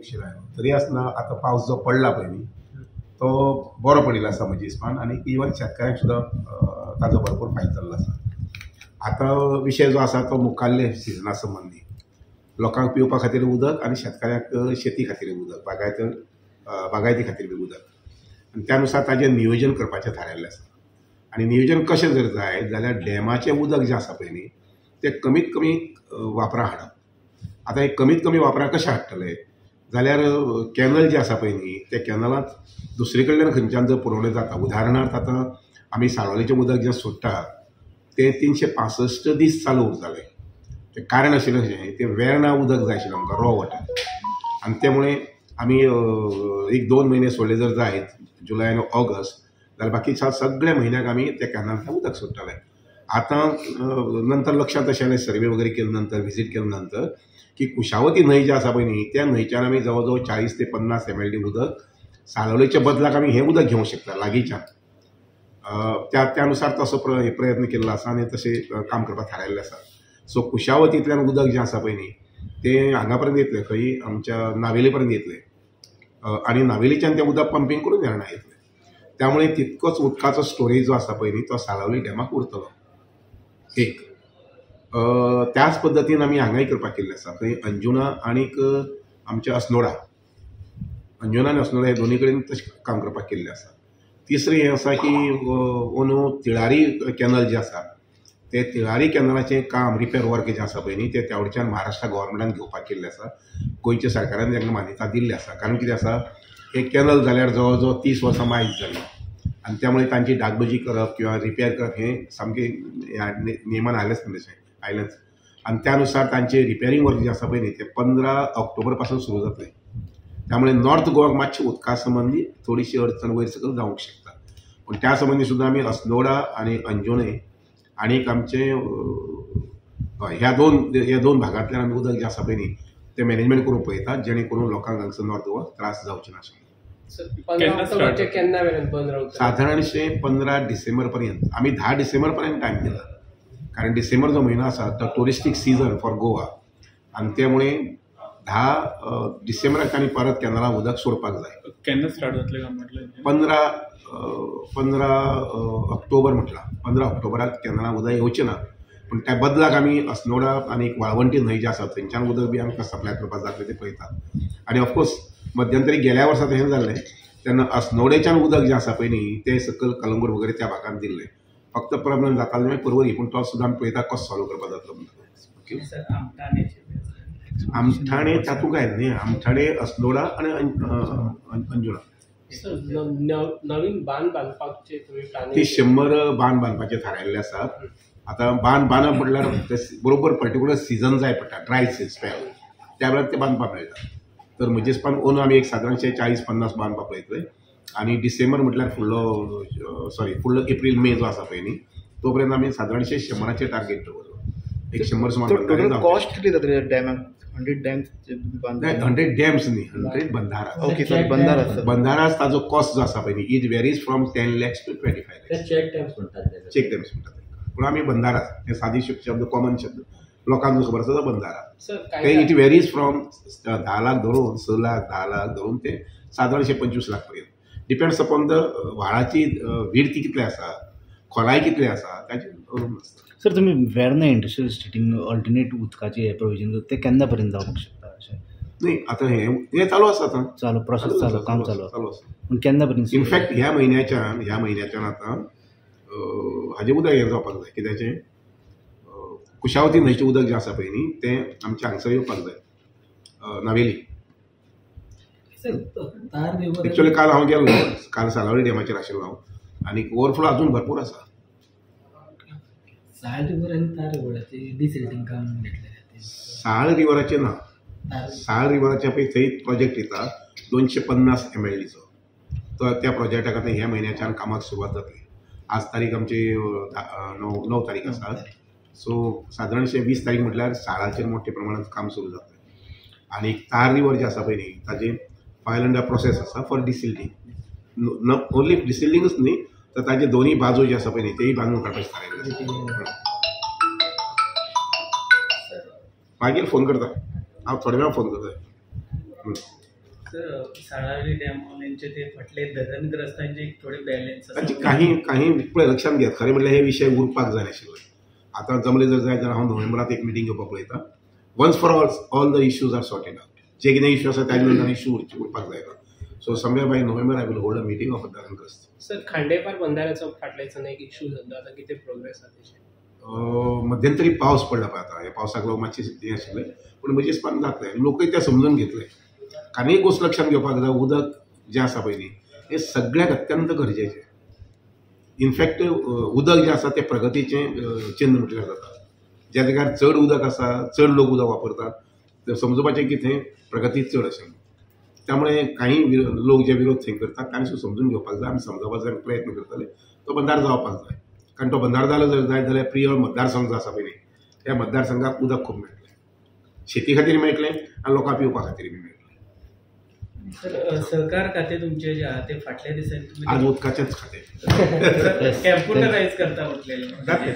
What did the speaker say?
उशीर आयलो तरी आसतना आतां पावस जो पडला पळय न्ही तो बरो पडिल्लो आसा म्हज्या हिसपान आनी इवन शेतकाऱ्यांक सुद्दां ताजो भरपूर फायदो जाल्लो आसा. आतां विशय जो आसा तो मुखाल्ले सिजना संबंदी लोकांक पिवपा खातीर उदक आनी शेतकाऱ्यांक शेती खातीर उदक, बागायती खातीर बी उदक, आनी त्या नुसार ताजें नियोजन करपाचें थारायल्लें आसा. आनी नियोजन कशें जर जाय जाल्यार डॅमाचें उदक जें आसा पळय न्ही तें कमीत कमी वापरा हाडप. आतां हें कमीत कमी वापरा कशें हाडटले जाल्यार कॅनल जे आसा पळय न्ही त्या कॅनलांत दुसरे कडल्यान खंयच्यान जर पुरवणी जाता, उदाहरणार्थ आतां आमी साळोलीचें उदक जें सोडटा तें 365 दीस चालू उरतालें. तें कारण आशिल्लें अशें तें वेर्णा उदक जाय आशिल्लें आमकां, रॉ वॉटर, आनी त्यामुळे आमी 1-2 म्हयने सोडले जर जायत जुलय आनी ऑगस्ट जाल्यार बाकी सगळ्या म्हयन्याक आमी त्या कॅनलांतल्यान उदक सोडटाले. आतां नंतर लक्षांत अशें आयलें सर्वे वगैरे केले नंतर, विजीट केले नंतर की कुशावती न्हंय जी आसा पळय न्ही त्या न्हंयच्यान आमी जवळ जवळ 40 ते 50 MLD उदक साळोलीच्या बदलाक आमी हें उदक घेवंक शकता लागींच्यान. त्यानुसार तसो प्रयत्न केल्लो आसा आनी तशें काम करपाक थारायल्लें आसा. सो कुशावतींतल्यान उदक जें आसा पळय न्ही तें हांगा पर्यंत येतलें, खंय आमच्या नावेली पर्यंत येतलें आनी नावेलीच्यान तें उदक पंपींग करून वेर्णा येतलें. त्यामुळे तितकोच उदकाचो स्टोरेज जो आसा पळय न्ही तो साळावली डॅमाक उरतलो. एक त्याच पद्दतीन आमी हांगाय करपाक केल्लें आसा, थंय अंजुना आनीक आमच्या अस्नोडा, अंजुना आनी अस्नोडा हे दोनी कडेन तशें काम करपाक केल्लें आसा. तिसरें हें आसा की अंदू तिळारी कॅनल जें आसा ते तिळारी कॅनलाचें काम रिपेर वर्क जें आसा पळय न्ही तें त्या वटच्यान महाराष्ट्र गव्हर्मेंटान घेवपाक केल्लें आसा. गोंयच्या सरकारान तांकां मान्यता दिल्ली आसा. कारण कितें आसा, हें कॅनल जाल्यार जवळ जवळ 30 वर्सां मायज जाली आनी त्यामुळे तांची डागडुजी करप किंवा रिपेर करप हें सामकें ह्या नेमान आयलेंच ना, तशें आयलेंच. आनी त्या नुसार तांचें रिपेरींग वर्क जें आसा पळय न्ही तें 15 ऑक्टोबर पासून सुरू जातलें. त्यामुळे नॉर्थ गोवाक मातशी उदका संबंदी थोडीशी अडचण वयर सकयल जावंक शकता, पूण त्या संबंदी सुद्दां आमी अस्नोडा आनी अंजुणे आनीक आमचे ह्या दोन भागांतल्यान आमी उदक जें आसा पळय न्ही तें मॅनेजमेंट करूंक पळयतात, जेणे करून लोकांक हांगसर नॉर्थ गोवा त्रास जावचे नाशिल्ले. साधारणशें 15 डिसेंबर पर्यंत आमी 10 डिसेंबर पर्यंत टायम दिला, कारण डिसेंबर जो म्हयनो आसा तो टुरिस्टीक सीजन फॉर गोवा आनी त्यामुळे 10 डिसेंबराक तांणी परत कॅनलां उदक सोडपाक जाय. केन्ना स्टार्ट जातलें काम म्हटलें? 15 ऑक्टोबर म्हटलां. 15 ऑक्टोबराक कॅनलां उदक येवचें ना, पूण त्या बदलाक आमी अस्नोडा आनी वाळवंटी न्हंय जी आसा थंयच्यान उदक बी आमकां सप्लाय करपाक जातलें तें पळयतात. आनी ऑफकोर्स मध्यंतरी गेल्या वर्सा तशें जाल्लें तेन्ना अस्नोडेच्यान उदक जें आसा पळय न्ही तें सकयल कलंगूट वगैरे त्या भागान दिल्लें. फक्त प्रॉब्लम जातालो मागीर पर्वरी, पूण तो सुद्दां आमी पळयता कसो सॉल्व करपाक जातलो म्हणून. ओके, आमठाणे तातूंत आयलें न्ही, आमठाणे अस्नोडा आनी अंजुणा. नवीन बांद बांदपाचे ते 100 बांद बांदपाचे थारायल्ले आसात. आतां बांद बांदप म्हटल्यार बरोबर पर्टिक्युलर सिजन जाय पडटा, ड्राय स्पेल, त्या वेळार ते बांदपाक मेळटा. तर म्हजे हिसपान अंदू आमी एक सादारणशे 40-50 बांदपाक पळयतले आनी डिसेंबर म्हटल्यार फुडलो सॉरी फुडलो एप्रील मे जो आसा पळय न्ही तो पर्यंत आमी सादारणशे 100 टार्गेट दवरलो. 100 सुमार. कॉस्ट कितली जातली डॅमाक? 100 डॅम्स? 100 डॅम्स न्ही, 100 बंधारा. ओके, सॉरी, बंधारा. बंधारा ताजो कॉस्ट जो आसा पळय न्ही it varies from 10 lakhs to 25 lakhs. Check dams म्हणटात, चेक डॅम्स म्हणटात, पूण आमी बंधारा हे सादी शब्द, कॉमन शब्द लोकांक जो खबर आसा तो बंधारा. ते it varies from 10 lakh धरून 6 लाख 10 लाख धरून ते सादारणशे 25 लाख पर्यंत, डिपेंड्स अपॉन the व्हाळाची विर्ती कितली आसा, खोलाय कितली आसा ताचेर अवलंबून आसता. सर, तुमी वेर्ना इंडस्ट्रियल इस्टेटीन ऑल्टरनेट उदकाचें प्रोविजन तें केन्ना पर्यंत जावपाक शकता अशें? न्ही, आतां हें चालू आसा, आतां चालू प्रोसेस चालू, काम चालू चालू आसा. पूण केन्ना पर्यंत? इनफॅक्ट ह्या म्हयन्याच्यान आतां हाजें उदक हें जावपाक जाय, कित्याचें कुशावती न्हंयचें उदक जें आसा पळय न्ही तें आमच्या हांगसर येवपाक जाय नावेली. एक्चुअली काल हांव गेल्लो, काल सालावली डॅमाचेर आशिल्लो हांव आनी ओवरफ्लो अजून भरपूर आसा. साळ रिवर आनी तार रिवराचें डिसिल्टींग काम घेतलें? साळ रिवराचें ना, साळ रिवराचें पळय थंय प्रोजेक्ट येता 250 MLDचो, तो त्या प्रोजेक्टाक आतां ह्या म्हयन्याच्यान कामाक सुरवात जातली. आज तारीख आमची 9 तारीख आसा, सो सादारणशें 20 तारीख म्हटल्यार साळाचेर मोठ्या प्रमाणात काम सुरू जातलें. आनी तार रिवर जें आसा पळय न्ही ताजें फायल अंडर प्रोसेस आसा फॉर डिसिल्टींग. ओन्ली डिसिल्टींगूच न्ही तर ताजे दोन्ही बाजू जे आसा पळय न्ही तेय बांदून काडपाचें थारायल्लें. मागीर फोन करता हांव, थोड्या वेळान फोन करता. सर, साळावली डॅम यांचे ते फाटले धरणग्रस्तांचे थोडे बॅलन्स तांचे काही काही पळय लक्षात घेत, खरें म्हणल्यार हे विशय उरपाक जाय आशिल्ले. आतां जमले जर जायत जाल्यार हांव नोव्हेंबरात एक मिटींग घेवपाक पळयता. Once for all all the issues are sorted out. जे कितें इश्यू आसा ताजे नंतर इश्यू उरपाक जायना. So somewhere by November I will hold a meeting of धरणग्रस्त. Sir, Khandepar बंधाऱ्याचो फाटल्या दिसांनी एक इशू जाल्लो, आतां कितें प्रोग्रेस आसा तेचेर? मध्यंतरी पावस पडला पळय, आतां ह्या पावसाक लागून मातशें हें आशिल्लें, पूण म्हजे हिसपान जातलें. लोकूय तें समजून घेतले. आनी एक गोश्ट लक्षांत घेवपाक जाय, उदक जें आसा पळय न्ही हें सगळ्याक अत्यंत गरजेचें. इनफॅक्ट उदक जें आसा तें प्रगतीचें चिन्न म्हटल्यार जाता. ज्या जाग्यार चड उदक आसा, चड लोक उदक वापरतात, ते समजुपाचें की थंय प्रगती चड आशिल्ली. त्यामुळे काही लोक जे विरोध थंय करतात तांणी सुद्दां समजून घेवपाक जाय. आमी समजावपाचो प्रयत्न करतले. तो बंधार जावपाक जाय, कारण तो बंधार जालो जर जायत जाल्यार प्रियोळ मतदारसंघ जो आसा पळय न्ही, त्या मतदारसंघाक उदक खूब मेळटलें, शेती खातीर मेळटलें आनी लोकांक पिवपा खातीर बी मेळटलें. सर, सहकार खाते तुमचे जे आहा ते फाटल्या दिसांनी आज उदकाचेंच खातें कॅम्प्युटरायज करता म्हटलेलें. जातलें.